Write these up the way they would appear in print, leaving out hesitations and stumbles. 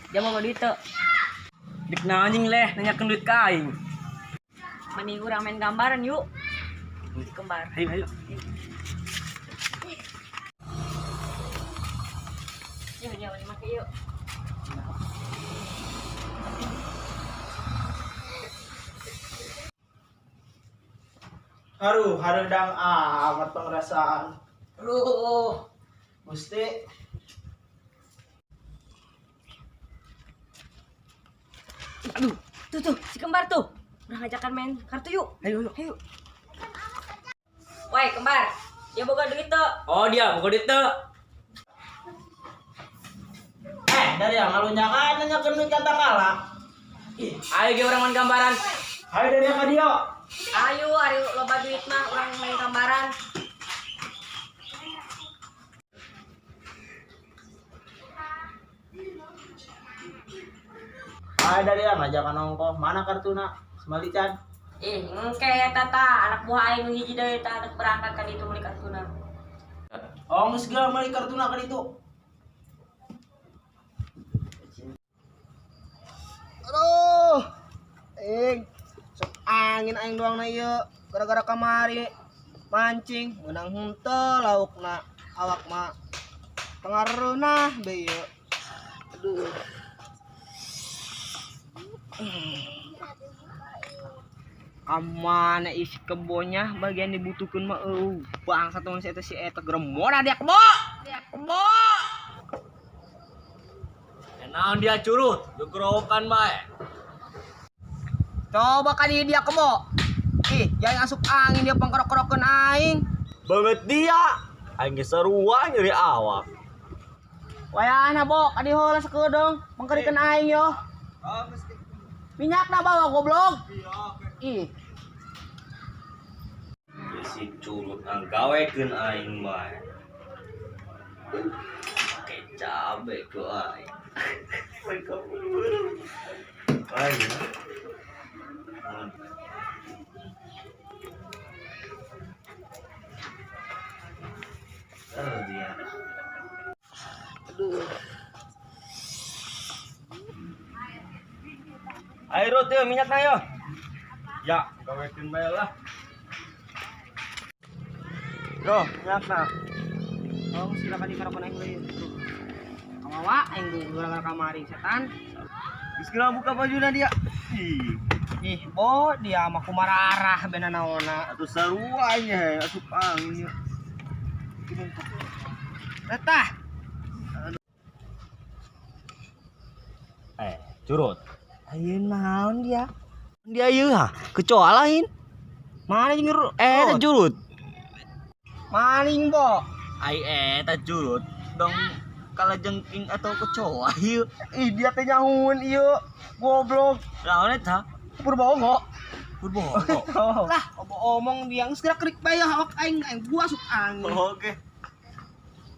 Dia boga duit teu? Dik naon anjing leh nanyakeun duit ka aing. Mending urang main gambaran yuk. Si kembar. Ayo ayo. Yuk, dia mani make yuk. Aduh, hareudang amat pengerasaan. Aduh. Gusti. Aduh, tuh tuh si kembar tuh. Urang ngajakan main kartu yuk. Ayo ayo. Ayo. Woi, kembar. Dia boga duit teu? Oh dia boga duit teu. Eh, dari yang ngalunyakan nanyakeun duit ka tangkala. Ih, ayo ge urang main gambaran. Hayo dari yang ka dieu. Ayo, ari loba duit mah urang main gambaran. Hayo dari yang ngajakan nongkoh. Mana kartuna? Semali can. Ih, engke eta tah anak buah aing nu hiji deui tah anak berangkat kan itu meuli kartuna. Oh, geus geura meuli kartuna ka ditu. Aduh. Ing. Sok angin aing doang na ieu gara-gara kamari mancing menang henteu laukna awak mah pengaruhna be ieu. Aduh. Kamana isi kebonya bagian dibutuhkeun mah eueuh bangsa teman si eta si eta gremona dia kebo. Dia kebo. Naon dia curut, gegerokan bae. Coba kali dia kebo. Ih, jangan asup angin dia pangkerok-kerokeun aing. Banget dia. Aing ge sarua nyeri awak. Wayahna bo, kadi heula sakedeung, pangkerikeun aing yo. Minyakna bawa goblok. Ih, Si curut anggawekeun aing bae. Pake cabe ku aing. Aing. Dia. Ayo Rut, yuk minyakna yo. Ya, gawekeun bae lah. Yo, minyakna. oh silakan dikerokeun aing deui. Kawawa aing tuh gara-gara kamari setan. Geus geura buka bajuna dia. Ih, Ih, bo dia mah kumararah bena naonna. atuh sarua aing he, asup angin. Etah, Eh, curut. Ayeuna naon dia? Dia ieu ha, kecoa lain. mana jeung Eh, eta curut. Maning bo. Ai eta curut dong kalajengking atau kecoa ieu. Ih, dia teh nyahueun ieu. Goblok. Naon eta? Purbongo. Purbongo. Lah, omong dia geus geura kerik bae awak aing aing gua asup angin. Oh, oke.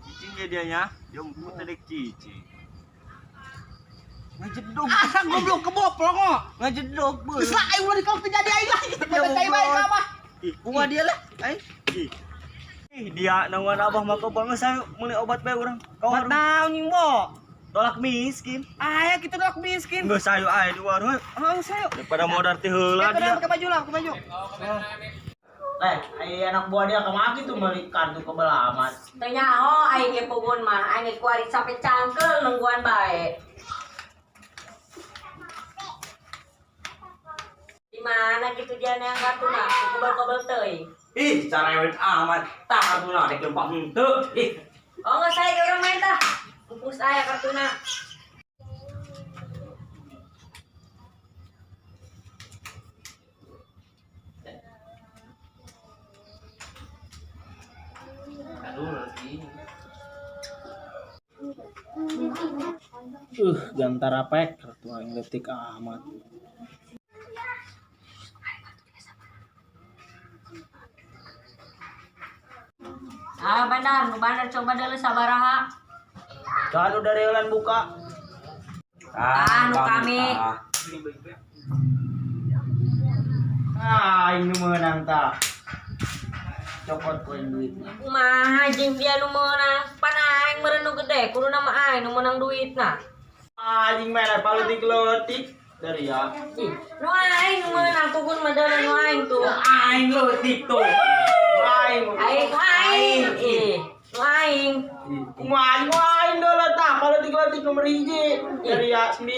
Cicing ge dia nya, jemput tadi cicing. Ngajedog, Ah, goblok kebo pelongo. ngajedog beuh. Geus lah aing ulah dikau teu jadi aing lah. Teu bae ka mah. Ih, Kumaha dia lah aing. ih. Ih, dia nangguan abah mah kau banget saya meuli obat bae urang. Kau Buat warung naon nying bo? tolak miskin. Aya kitu tolak miskin. Geus sayu ae di warung. Oh, sayo. Daripada modar ti heula Eh, dia. pakai baju lah, pakai baju. Eh, ai anak buah dia kamari tuh meuli kartu kebel amat. Teu nyaho aing ge pugun mah, aing ge kuari sampe cangkeul nungguan bae. Di mana gitu dia yang kartuna, kebel-kebel teuing. Ih, cerewet amat. Tah kartuna dek lempang henteu. Ih, Oh nggak saya ke orang main tah. Pupus aya kartuna. aduh lagi. Gantara pek kartu aing leutik amat. Ah bandar, nu bandar coba dulu sabaraha. Kan udah reulan buka. Ah, nu kami. Ah, aing nu meunang tah. Cokot koin duitnya. Kumaha jeung dia nu meunang? Pan aing meureun nu gede, kudu nama aing nu meunang duitna. Anjing mana paleutik-leutik dari ya. Ih, nu aing meunang tukun mah deuleu nu aing tuh. Aing leutik tuh. Aing. Aing nu aing. Ih, nu aing. Kumaha nu aing deuleu tah paleutik-leutik nomor 1 dari ya 9.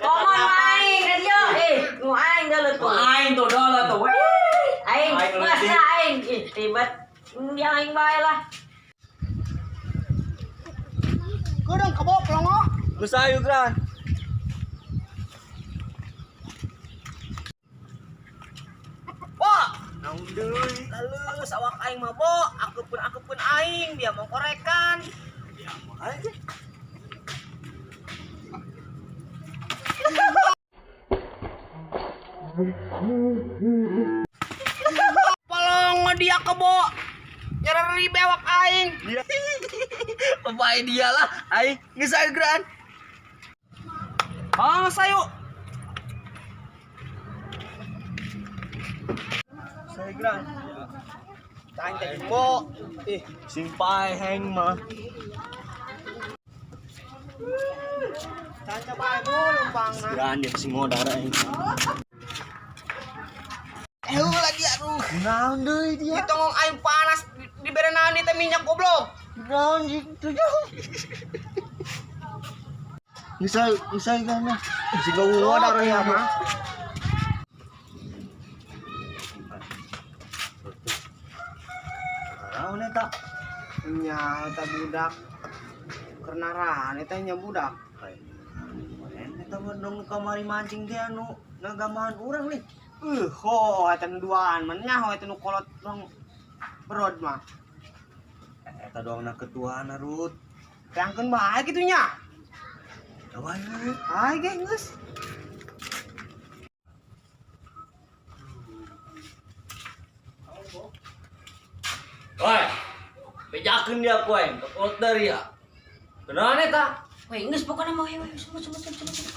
Komo nu aing ka dieu. Eh, nu aing deuleu tuh. Aing tuh dola tuh. Aing, Aing masa leutik. aing. Ih, ribet. Dia aing bae lah. Keudang kebo pelongo. Geus ayo Gran. Bo. Naon deui? Halus awak aing mah bo, aku pun aing dia mau korekan. Ya aja. Pelongo dia kebo. Nyereri bewak aing. Pemain dia lah, aing geus ayo Gran. Oh, sayu. Saya Gran. Aing teh bo. Ih, sing pae heng mah. Can coba bo lempangna. Gran dia sing modar aing. Lagi aduh. Naon deui dia? Ditongong aing panas dibere naon teh minyak goblok. Naon gitu jauh. Bisa bisa Gran mah. Sing modar ya mah. Naon eta? Nya eta budak. Kernaran eta nya budak. Eta mah dong kamari mancing teh anu ngagamahan urang nih. Ho eta nu duaan mah nyaho eta nu kolot dong berod mah. Eta doang na ketuaan Rut. Teangkeun bae kitu nya. Coba we. Ai ge geus. Woi, bejakeun dia ku aing, kolot dari ya. Kenaon eta? Weh, geus pokona mah we, semut semut semut semut.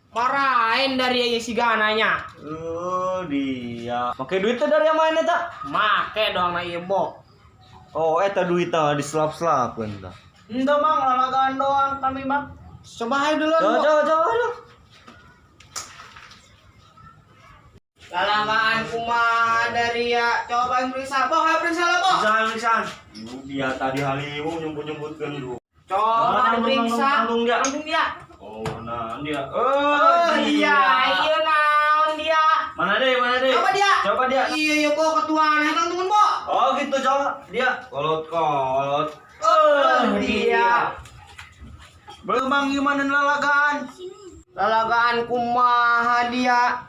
Marahin dari ieu si gananya. Oh, dia. Make duit teh dari yang mana eta? Make doang na ieu bo. Oh, eta duitna diselap-selapkeun tah. Henteu mang lalagaan doang kami mah. Coba hayu duluan Coba bo. coba coba. coba. Lalagaan kumaha dari ya. Coba aing periksa. Bo, hayu periksa lah bo. Pisan pisan. Dia tadi halimu nyebut-nyebutkeun dulu. Coba diperiksa. Tanggung dia. Tanggung dia. Oh, nah dia. Oh iya, iya naon dia. Mana deh, mana deh? Coba dia. Coba dia. Iya, iya bo ketuaan. Hayu tanggung bo. Oh gitu coba dia. Kolot kolot. Oh dia. Belum mang gimana lalagaan? Lalagaan kumaha dia.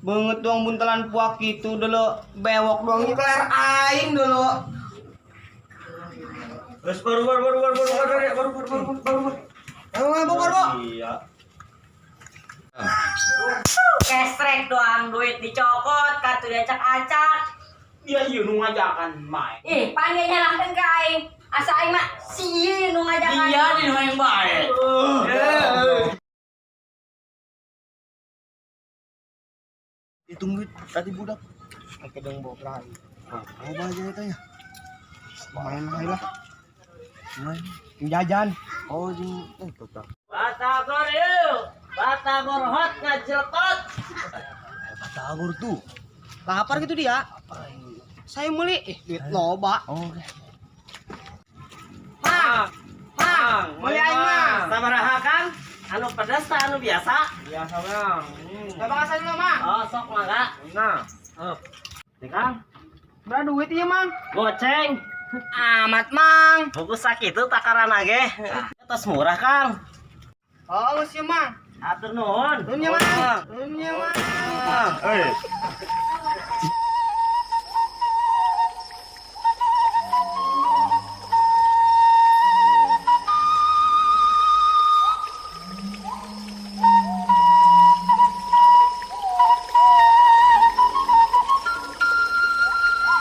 Banget doang buntelan puak gitu dulu. Bewok doang nyekeler aing dulu. Terus baru baru baru baru baru baru baru baru baru baru baru. Ayo bo, bo. Iya. Kesrek doang duit dicokot, kartu diacak-acak. Dia ieu nu ngajakan main. Ih, panggil nyalahkeun ka aing. Asa aing mah sieun nu ngajakan. Dia di nu yang bae. Hitung duit tadi budak. Oke dong bo, berai. Oh, aja itu ya. Lumayan lah lah. Lumayan. Jajan. Oh, jing eh tetap. Batagor yuk. Batagor hot ngajelkot. Batagor tuh. Lapar gitu dia. Saya beli duit loba. Oh, oke. Mang, mang, beli aing mang. Sabaraha Kang? Anu pedas tah anu biasa? Biasa mang. Coba kasih dulu mang. Oh, sok mangga. Nah, Oh. Nih Kang, berapa duit iya mang? goceng. Amat mang. Buku sakitu takaran ge. Tos murah Kang. Oh, sih mang. Atur nuhun. Nuhun ya mang. Nuhun ya mang. Eh.